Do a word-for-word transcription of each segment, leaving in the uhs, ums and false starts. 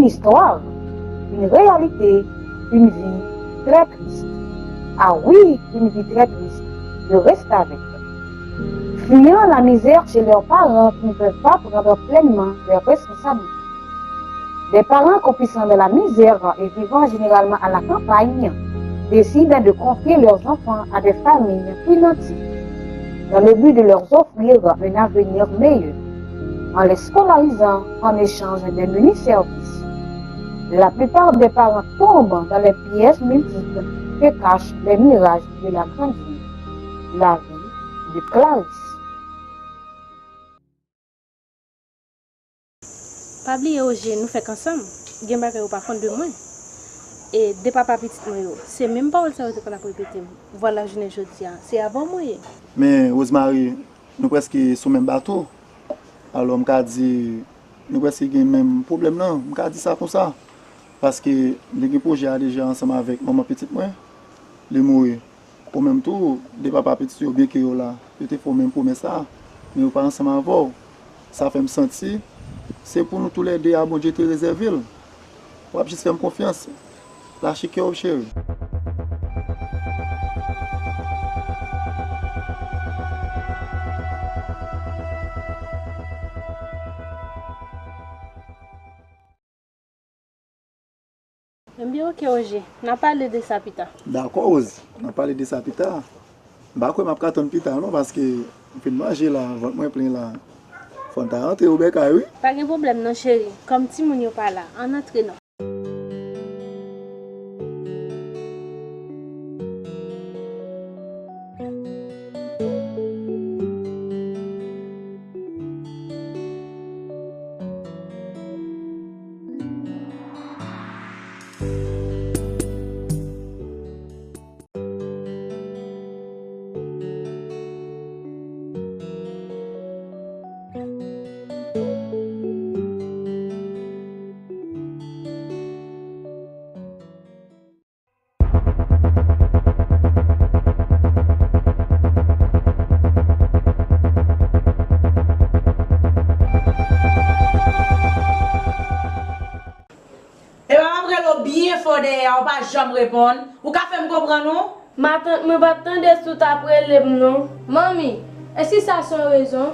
Histoire, une réalité, une vie très triste. Ah oui, une vie très triste. Je reste avec. Fuyant la misère chez leurs parents qui ne peuvent pas prendre pleinement leurs responsabilités. Des parents croupissant dans la misère et vivant généralement à la campagne décident de confier leurs enfants à des familles plus nanties dans le but de leur offrir un avenir meilleur en les scolarisant en échange des menus services. La plupart des parents tombent dans les pièges multiples que cachent les mirages de la grande vie. La vie de Clarisse. Pa bliye Oje, nou fèk ansanm. Gen bagay ou pa konn de mwen. E de papa pitit mwen yo, se menm pawòl sa yo te konn ap repete m. Vwala jounen jodi a, se avè w mwen ye. Men, Rosemary, nou prèske sou menm bato. Alò, m ka di, nou prèske gen menm pwoblèm nan. M ka di sa konsa. Paske m te gen pwojè a deja ansanm avèk manman pitit mwen. Li mouri. Ou menm tou, de papa pitit yo, byenke yo la, yo te fè w menm pwomès la, men yo pa ansanm avè w. Sa fè m santi, se pou nou toulède a Bondye te rezève l. W ap jis fè m konfyans. Lache kè w, cheri. Ebyen, oke, Oje. N a pale de sa pita. Dakò, Rose. N a pale de sa pita. M pa kwè m ap ka tann pita, non, paske m fin manje la, vant mwen plen la. Fò n ta rantre, ou bèkay, wi. Pa gen pwoblèm, non, cheri. Kòm timoun yo pa la, ann antre, non. Epa m ap rele w byen fò dèyè a, ou pa janm reponn. Ou ka fè m konprann ou? Matant mwen pa t tande si w t ap rele m non. Manmi, èske sa se yon rezon?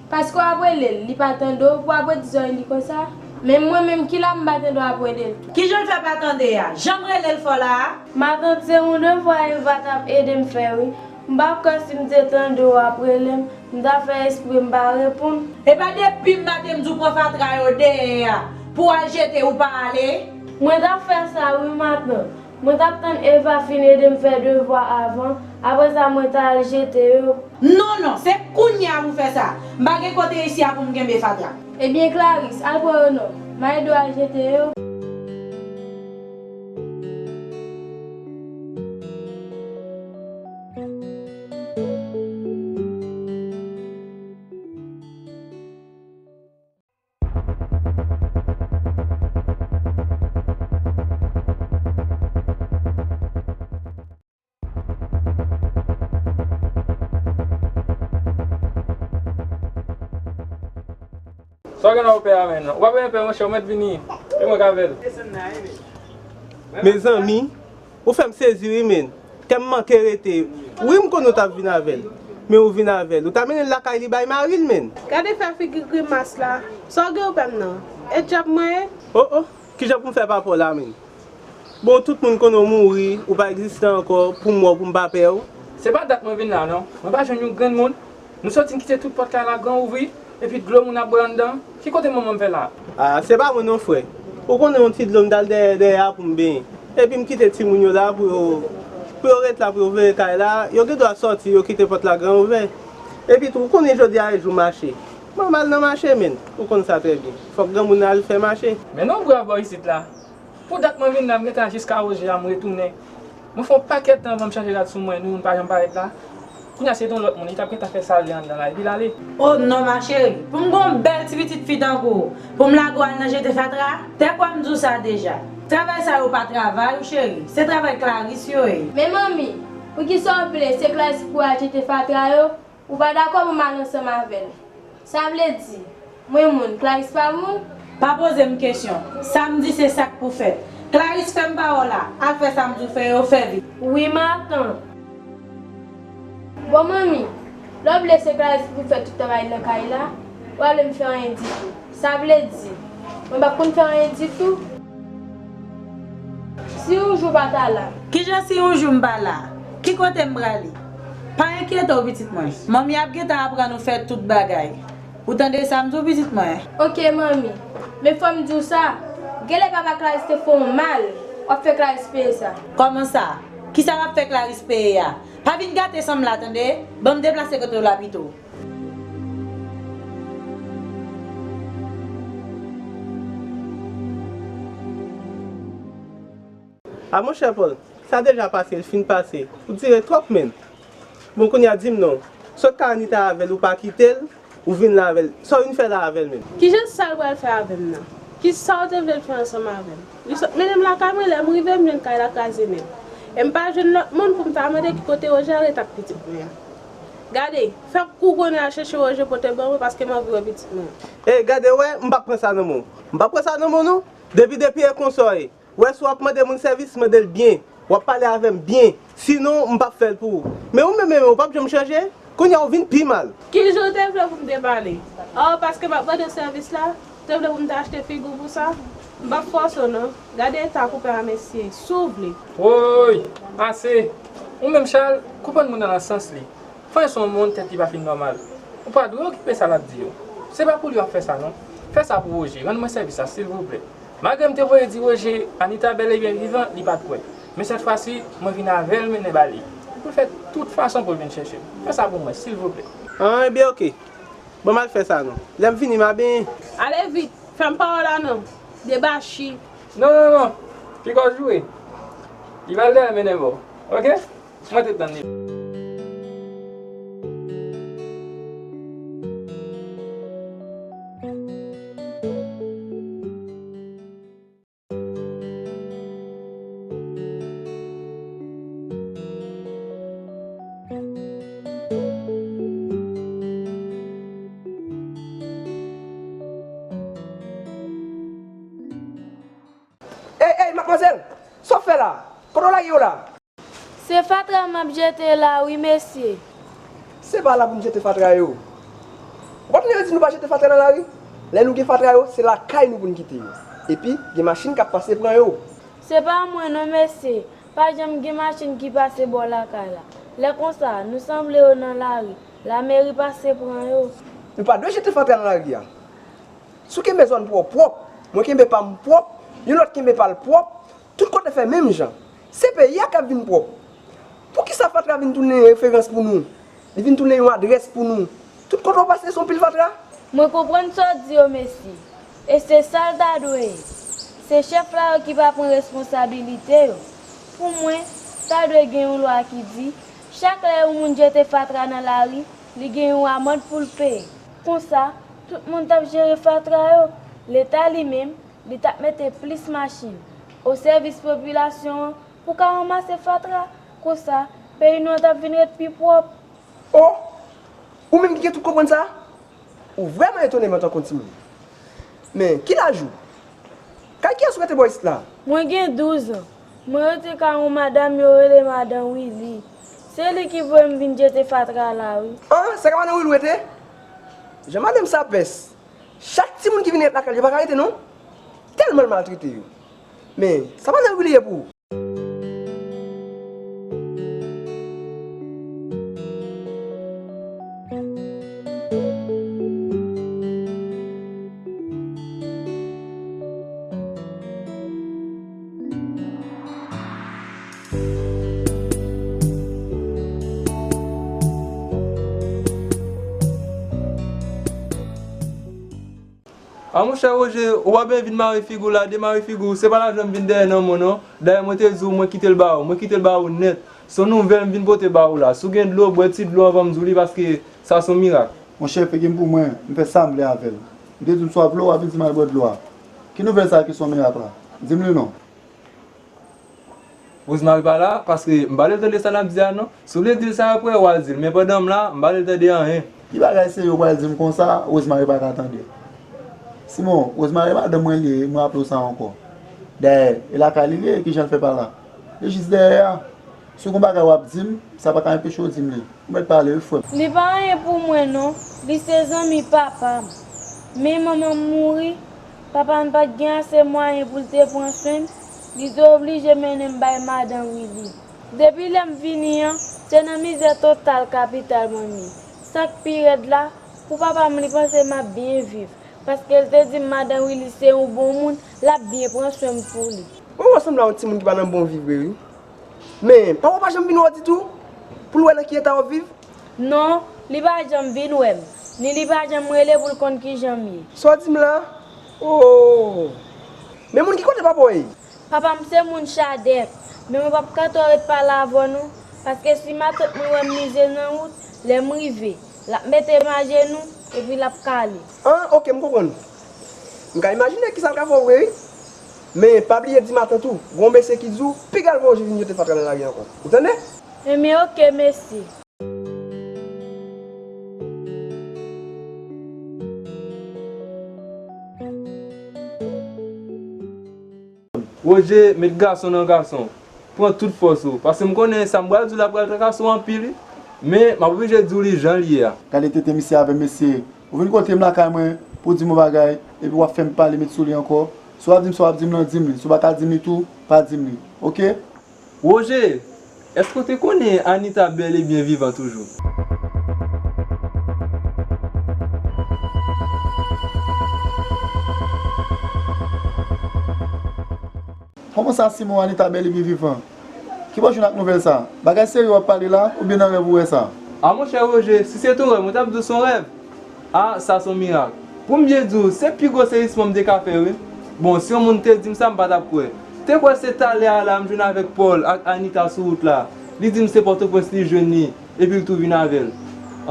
Paske w ap rele l, li pa tande w, pou w ap redi zòrèy li konsa? Menm mwen menm, kilè m pa tande w ap rele l tou? Kijan l fè pa tande a? Jan m rele l fò la a? Matant, se yon devwa Eva t ap ede m fè wi. M pa kwè si m te tande w ap rele m, m ta fè espre m pa reponn. Epa depi maten m di w pran fatra yo dèyè a pou w al jete, ou pa ale? Mwen t ap fè sa wi, matant. Mwen t ap tann Eva fin ede m fè devwa avan, apre sa mwen t al jete yo. Non, non, se kounye a pou w fè sa. M pa gen kote isi a pou m kenbe fatra. Ebyen, Clarisse, al pran yo non. M a ede w al jete yo. Sa w gen nan w pè a menm? Ou pa bezwen pè, monchè, ou mèt vini. E mwen k avè l. Mezanmi, ou fè m sezi wi, menn. Kè m manke rete. Wi, m konnen w t ap vin avè l. Men ou vin avè l. Ou ta mennen l lakay li bay mari l, menn. Gade fè figi grimas la. Sa w gen ou pè m nan? E djab mwen ye? O, o, kijan pou m fè pa pè w la, menn? Bon, tout moun konnen w mouri, ou pa egziste ankò, pou m wè w, pou m pa pè w. Se pa dat mwen vin la, non. Mwen pa jwenn yon grenn moun. Nou soti n kite tout pòt kay la gran ouvri. Epi dlo moun ap bwè anndan, ki kote manman m fè la? A, se pa mwen non, frè. Ou konnen yon ti dlo m t al dèyè, dèyè a pou m benyen. Epi m kite timoun yo la pou yo, pou yo ret la, pou yo veye kay la. Yo gen dwa sòti, yo kite pòt la gran ouvè. Epi tou, ou konnen jodi a e jou mache. Mwen m al nan mache, menn. Ou konn sa trè byen. Fòk granmoun nan al fè mache. Men non brav bò isit la. Pou dat mwen vin la, m gentan al jiska Oje a, m retounen. Mwen fè yon pakèt tan avan m chanje rad sou mwen, nou youn pa janm parèt la. Kounye a se yon lòt moun, li t ap gentan fè sa l vle anndan la, epi l ale. O non, ma chérie, pou m gen yon bèl ti pitit fi tankou w, pou m lage w al nan jete fatra? Te kwè m di w sa deja. Travay sa yo pa travay ou, cheri, se travay Clarisse yo ye. Men manmi, poukisa w vle se Clarisse ki pou al jete fatra yo? Ou pa dakò pou m al ansanm avè l? Sa vle di, mwen moun, Clarisse pa moun? Pa poze m kesyon. Sa m di se sa k pou fèt. Clarice, fè m pawòl la. Al fè sa m di w fè yo, fè vit. Wi, matant. Bon, manmi, lè w vle se Clarice pou fè tout travay nan kay la, ou pa vle m fè anyen ditou. Sa vle di, mwen p ap konn fè anyen ditou? Si yon jou w pa ta la. Kijan si yon jou m pa la? Ki kote m prale? Pa enkyete w, pitit mwen. Manmi ap gentan aprann ou fè tout bagay. Ou tande sa m di w, pitit mwen? Oke, manmi. Men fò m di w sa, genlè papa Clarice te fè w mal, w ap fè Clarice peye sa. Kòman sa? Kisa m ap fè Clarice peye a? Pa vin gate san m la, tande? Ban m deplase kote w la pito. A monchè Paul, sa deja pase, l fin pase. Ou dire twòp menm. Bon, kounye a di m non. Sot ka Anita avè l, ou pa kite l, ou vin la avè l. Sa w vin fè la avè l menm? Kijan sa l pral fè avè m nan? Kisa w te vle l fè ansanm avè m? Li sot mennen m lakay mwen, lè m rive, m jwenn kay la kraze nèt. E m pa jwenn lòt moun pou m ta mande ki kote Roger ret ak pitit mwen an. Gade, fè kou konnen al chèche Roger pote ban mwen paske m anvi wè pitit mwen an. Ey, gade wè, m p ap pran sa nan men w. M p ap pran sa nan men w non. Depi depi e konsa w ye. Wè, si w ap mande moun sèvis, mande l byen. W ap pale avè m byen. Sinon, m p ap fè l pou ou. Men ou menm, men ou p ap janm chanje. Kounye a, ou vin pi mal. Ki jan w te vle pou m te pale? Oh, paske m ap mande w sèvis la, w te vle pou m te achte figi w pou sa? M p ap fòse w non. Gade eta koupe a mesye, si w vle. Woy! Ase! Ou menm, Charles, konprann moun nan nan sans li. Fè yon moun tèt li pa fin nòmal. Ou pa dwe okipe sa l ap di yo. Se pa pou li w ap fè sa non. Fè sa pou Roger, rann mwen sèvis la, silvouplè. Malgre m te voye di Roger Anita bèl e byen vivan, li pa t kwè. Men sèt fwa si, mwen vin avè l mennen ba li. Pou l fè tout fason pou l vin chèche m. Fè sa pou mwen, silvouplè. An, ebyen, oke. Ban m al fè sa non. Lè m vini, m a benyen. Ale vit, fè m pawòl la non. Debachi. Non, non, non. Piga w joure. Li pral dèyè mennen ba w. Oke? Mwen te tann li. Ey, ey, madmwazèl! Sa w fè la? Kote w lage yo la? Se fatra m ap jete la wi, mesye. Se pa la pou n jete fatra yo. Ou pa tande yo di nou pa jete fatra nan lari? Lè nou gen fatra yo, se lakay nou pou n kite yo. Epi, gen machin k ap pase pran yo. Se pa mwen non, mesye. Pa janm gen machin ki pase bò lakay la. Lè konsa, nou sanble yo nan lari. Lameri pase pran yo. Nou pa dwe jete fatra nan lari a. Si w kenbe zòn pa w pwòp, mwen kenbe pa m pwòp, yon lòt kenbe pa l pwòp, tout kote fè menm jan. Se peyi a k ap vin pwòp. Poukisa fatra vin tounen referans pou nou? Li vin tounen yon adrès pou nou. Tout kote w pase, se yon pil fatra. Mwen konprann sa w di yo, mesye. E se sa l ta dwe ye. Se chèf la yo ki pa pran responsabilite yo. Pou mwen, ta dwe gen yon lwa ki di, chak lè yon moun jete fatra nan lari, li gen yon amand pou l peye. Konsa, tout moun t ap jere fatra yo. Leta li menm, li t ap mete plis machin o sèvis popilasyon an pou ka ranmase fatra. Konsa, peyi nou an t ap vin ret pi pwòp. O! Ou menm ki gen tout konprann sa? Ou vrèman etone m antanke yon timoun. Men, ki laj ou? Kay kiyès ou rete bò isit la? Mwen gen douz an. Mwen rete kay yon madanm yo rele madan Willy. Se li ki voye m vin jete fatra la wi. An, se kay madan Willy ou rete? Jan madanm sa pès. Chak timoun ki vin ret lakay li, yo pa ka rete non. Tèlman l maltrete yo. Men, sa madan Willy ye pou ou? A monchè Roger, ou pa byen vin mare figi w la, demare figi w, se pa lajan m vin dèyè nan men w non. Dayè mwen te di w mwen kite l ba ou, mwen kite l ba ou nèt. Se yon nouvèl m vin pote ba ou la. Si w gen dlo, bwè ti dlo anvan m di w li, paske sa se yon mirak. Monchè, figi m pou mwen, m fè sa m vle avè l. M te di w m swaf dlo, w ap vin di m al bwè dlo a. Ki nouvèl sa ki se yon mirak la? Di m li non. Rosemary pa la, paske m pa vle l tande sa n ap di a non. Si w vle di l sa apre, w al di l, men pandan m la, m pa vle l tande anyen. Ki bagay serye w pral di m konsa, Rosemary pa ka tande? Simon, Rosemary madanm mwen li ye, m raple w sa ankò. Dayè, e lakay li li ye, kijan l fè pa la? Li jis dèyè a. Si w gen yon bagay w ap di m, sa pa ka anpeche w di m li. Ou mèt pale wi, frè m. Li pa anyen pou mwen non, li se zanmi papa m. Men manman m mouri, papa m pa t gen ase mwayen pou l te pran swen m, li te oblije mennen m bay madan Willy. Depi lè m vini an, se nan mizè total kapital mwen m ye. Sa k pi rèd la, pou papa m li panse m ap byen viv, paske l te di m madan Willy se yon bon moun, l ap byen pran swen m pou li. Ou wè w sanble a yon timoun ki pa nan bon viv vre wi. Men, papa w pa janm vin wè w ditou? Pou l wè nan ki eta w ap viv? Non, li pa janm vin wè m. Ni li pa janm rele pou l konn kijan m ye. Sa w di m la? Oh! Men moun ki kote papa w ye? Papa m se moun Chadèk, men mwen p ap ka twò ret pale avè nou, paske si matant mwen wè m mize nan wout, lè m rive, l ap mete m ajenou, epi l ap kale. Ah, ok, m konprann. M ka imajine kisa l ka fè w vre wi. Men pa bliye di matant ou, gen yon mesye ki di w, piga l voye w jis vin jete fatra nan lari ankò. Ou tande? Enben, ok, mesye. Roger, met gason nan gason. Pran tout fòs ou. Paske m konnen sa m pral di w la pral trakase w anpil, wi. Men, m ap oblije di w li jan l ye a. Gade tete misye avè mesye. Ou vin kote m lakay mwen pou w di m yon bagay, epi w ap fè m pale met sou li ankò. Si w ap di m sa w ap di m lan, di m li. Si w pa ka di m li tou, pa di m li. Ok? Roger, èske w te konnen Anita bèl e byen vivan toujou? Kòman sa, Simon, Anita bèl e byen vivan? Ki bò w jwenn ak nouvèl sa? Bagay serye w ap pale la, oubyen nan rèv ou wè sa? A monchè Roger, si se te yon rèv, mwen t ap di w se yon rèv. Ah, sa se yon mirak. Pou m byen di w, se pi gwo seyisman m te ka fè, wi. Bon, si yon moun te di m sa, m pa t ap kwè. Te kwè se talè a la m jwenn avèk Paul ak Anita sou wout la. Li di m se Pòtoprens li jwenn li, epi l tou vin avè l.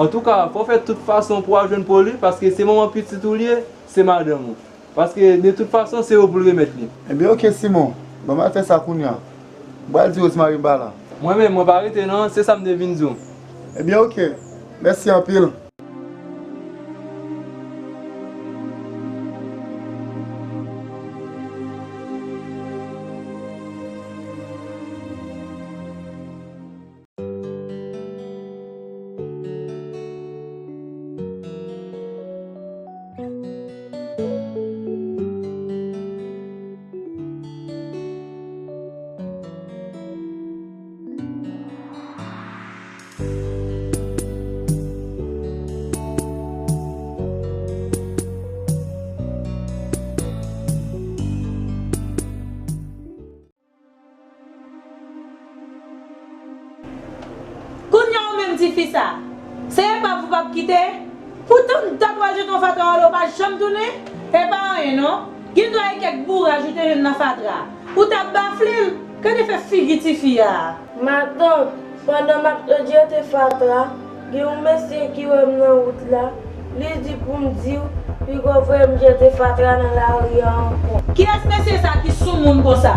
Antouka, fò w fè tout fason pou w al jwenn Paul, wi, paske se manman pitit ou li ye, se madanm ou. Paske, de tout fason, se yo pou l remèt li. Ebyen, ok, Simon. Ban m al fè sa kounye a. M pral di Rosemary m pa la. Mwen menm, mwen pa rete non, se sa m te vin di w. Ebyen, ok. Mèsi anpil. Kounye a ou menm tifi sa, se epav ou p ap kite? Poutan m ta pral jete yon fatra anlè w pa janm tounen? E pa anyen non. Gendwa e kèk bouraj ou te jwenn nan fatra. Ou t ap bafle l. Gade fè figi tifi a. Matant, pandan m ap jete fatra, gen yon mesye ki wè m nan wout la, li di pou m di w, piga w voye m jete fatra nan lari a ankò. Kiyès mesye sa ki soumoun konsa?